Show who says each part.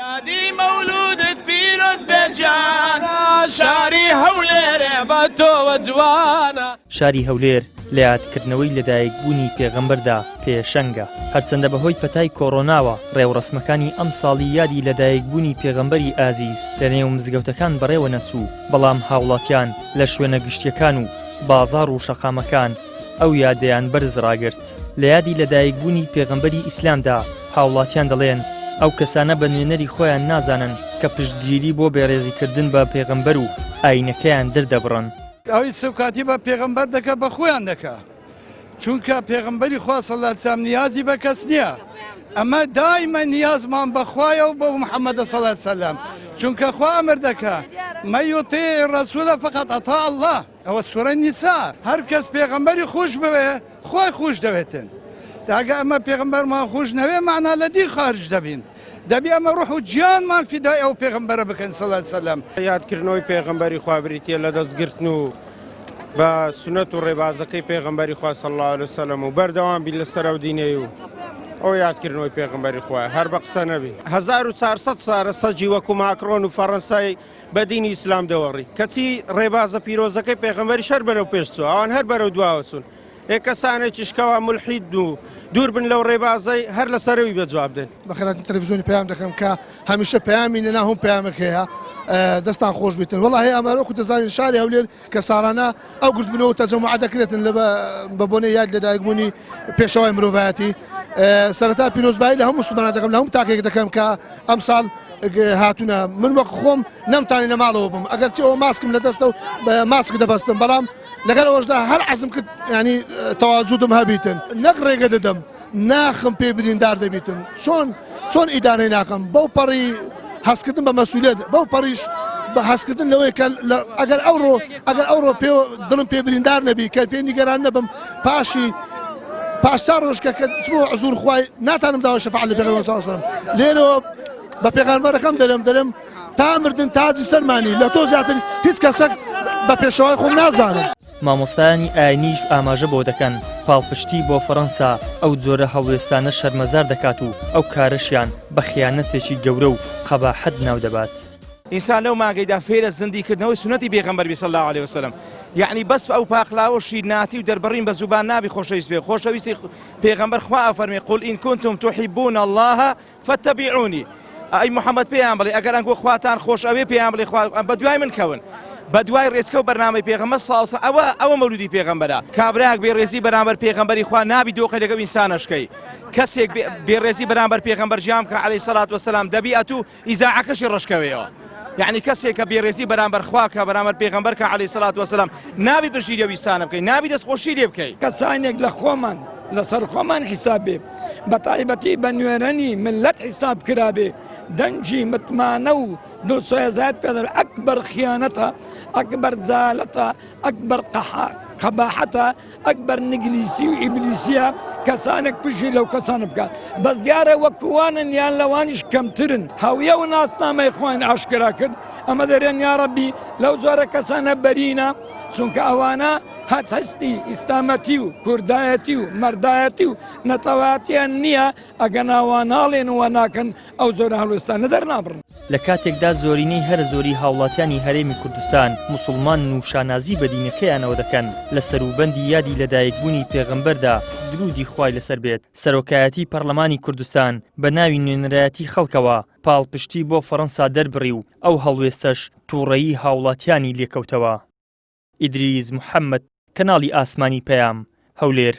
Speaker 1: یادی مەولودت پیرۆز بێ جانە شاری هەولێرێ بە تۆوە جوانە.
Speaker 2: شاری هەولێر لە یادکردنەوەی لەدایکبوونی پێغەمبەردا پێشەنگە، هەرچەندە بەهۆی پەتای کۆڕۆناوە ڕێوڕەسمەکانی ئەمساڵی یادی لەدایکبوونی پێغەمبەری ئازیز لەنێو مزگەوتەکان بەڕێوە نەچوو، بەڵام هاوڵاتیان لە شوێنە گشتییەکان و بازاڕ و شەقامەکان ئەو یادەیان بەرز ڕاگرت. لە یادی لەدایکبوونی پێغەمبەری ئیسلامدا هاوڵاتیان دەڵێن، ئەو کەسانە بە نوێنەری خۆیان نازانن کە پشتگیری بۆ بێڕێزیکردن بە پێغەمبەر و ئایینەکەیان دەردەبڕن.
Speaker 3: ئەوەی سوکاتی بە پێغەمبەر دەکا بە خۆیان دەکا چونکە پێغەمبەری خوا صلی اللە علیه وسلم نیازی بە کەس نییە ئەمە دایمە نیازمان بە خوایە و بە محەممەدە صلی اللە علیه وسلم چونکە خوا ئەمر دەکا من یطیع الرسول فقد اطاع الله ئەوە سورەی نیسا هەر کەس پێغەمبەری خوش بوێ خوای خوش دەوێتن ئەگە ئەمە پێغەمبەرمان خوش نەوێ معنا لە دین خارج دەبین دەبی ئەمە ڕوح و گیانمان فیدای ئەو پێغەمبەرە بکەین صلی اللە علیه وسلم.
Speaker 4: یادکردنەوەی پێغەمبەری خوا بریتیە لە دەستگرتن و بە سونەت و ڕێبازەکەی پێغەمبەری خوا صلی اللە علیه وسلم و بەردەوام بین لەسەر ئەو دینەی و ئەو یادکردنەوەی پێغەمبەری خوایە هەر بە قسە نەبی. 1400 سارە سەگی وەکو ماکرۆن و فەڕەنسای بە دینی ئیسلام دەوەڕی کەچی ڕێبازە پیرۆزەکەی پێغەمبەریش هەر بەرەو پێش چووە ئەوان هەر بەرەو دواوە چوون. ئێ کەسانێکیش کەوا مولحید و دوور بن لەو ڕێبازەی هەر لەسەرەوی بە جواب دێن.
Speaker 5: بەخێرهاتن تەلەفزیۆنی پەیام دەکەم کە هەمیشە پەیامی لەنا هەم پەیامێک هەیە دەستان خۆش بیتن وەڵاهی ئەمە وەکو دەزانین شاری هەولێر کە ساڵانە ئەو گردبوونەوە و تەجەموعە دەکرێتن لە بە بۆنەی یاد لەدایکبوونی پێشەوای مرۆڤایەتی سەرەتا پیرۆزبایی لە هەموو مسلمانان دەکەم لە هەموو تاکێک دەکەم کە ئەمساڵ هاتوونە من وەک خۆم نەمتانی لە ماڵەوە بم ئەگەرچی ئەوە ماسکم لە دەستە و ماسک دەبەستم بەڵام لەگەر ئەوەشدا هەر عەزم کرد ینی تەواجودم هەبیتن نەک ڕێگە دەدەم ناخم پێ بریندار دەبیتن چۆن چۆن ئیدانەی ناکەم بەو پەڕی هەستکردن بە مەسوولێت بەو پەڕیش بە هەستکردن لەوەی کە ئەگەر ئەوڕۆ ئەگەر ئەوڕۆ پێ دڵم پێ بریندار نەبی کە پێ نیگەران نەبم پاشی پاش چار ڕۆژ کە چمەوە حزوور خوای ناتانم داوای شەفاعەت لە پێغەمبەر صلی الله علیه و سلم لێرەوە بە پێغەمبەرەکەم دەرێم دەرێم تا مردن تاجی سەرمانی لە تۆ زیاتر هیچ کەسەک بە پێشەوای خۆم نازانم.
Speaker 2: مامۆستایانی ئاینیش ئاماژە بەوە دەکەن، پاڵپشتی بۆ فەرەنسا ئەو جۆرە هەڵوێستانە شەرمەزار دەکات و ئەو کارەشیان بە خیانەتێکی گەورە و قەباحەت ناودەبات.
Speaker 1: ئینسان لەو مانگەیدا فێرە زندی کردنەوەی سوننەتی پێغەمبەر بی صلی اللە علیە وسلم یەعنی بەس ئەو پاقلاوە و شیرناتی و دەربڕین بە زوبان نابی خۆشەویست بێ خۆشەویستی پێغەمبەر خوا ئەفەرمێ قل ان کنتم تحبون الله فاتبعونی ئەی محمد پێیان بڵێ ئەگەر ئەنگۆ خواتان خۆش ئەوێ پێیان بڵێ خوا بەدوای من کەون بەدوای ڕێچکە و بەرنامەی پێغەمبەر صلی اللە ئەوە ئەوە مەولودی پێغەمبەرە کابرایەک بێڕێزی بەرامبەر پێغەمبەری خوا نابی دۆخی لەگەڵ ئینسانەشکەی کەسێک بێڕێزی بەرامبەر پێغەمبەر ژیان بکە عەلەیهی سەلات وەسەلام دەبی ئەتوو ئیزاعەکەشی ڕەشکەوێەوە یعنی کەسێک کە بێڕێزی بەرامبەر خوا کە بەرامبەر پێغەمبەر کە عەلەیهی سەلات وەسەلام نابی پشتگیری ئەو ئینسانە بکەی نابی دەستخۆشی لێ بکەی.
Speaker 6: کەسانێک لە خۆمان لەسەر خۆمان حیساب بێ بە تایبەتی بە نوێنەری مللەت حیساب کرابێ دەنگی متمانە و دڵسۆزایەت پێ دەرێ ئەکبەر خیانەتە ئەکبەر جەهالەتە ئەکبەر قەباحەتە ئەکبەر نگلیسی و ئیبلیسیە کەسانێک پشتی لەو کەسانە بکات بەس دیارە وەکوانن یان لەوانیش کەمترن هەویە و ناسنامەی خۆیان ئاشکرا کرد ئەمە دەرێن یاڕەبی لەو جۆرە کەسانە بەرینە چونکە ئەوانە هەت هەستی ئیسلامەتی و کوردایەتی و مەردایەتی و نەتەواتیان نییە ئەگەنا وا ناڵێن و وا ناکەن ئەو جۆرە هەڵوێستانە دەرنابڕن.
Speaker 2: لە کاتێکدا زۆرینەی هەرە زۆری هاوڵاتیانی هەرێمی کوردستان موسڵمانن و شانازی بە دینەکەیانەوە دەکەن، لە سەروبەندی یادی لەدایکبوونی پێغەمبەردا دروودی خوای لەسەر بێت، سەرۆکایەتی پەڕلەمانی کوردستان بە ناوی نوێنەرایەتی خەڵکەوە پاڵپشتی بۆ فەڕەنسا دەربڕی و ئەو هەڵوێستەش تووڕەیی هاوڵاتیانی لێکەوتەوە. ئیدریس محەمەد، کەناڵی ئاسمانی پەیام، هەولێر.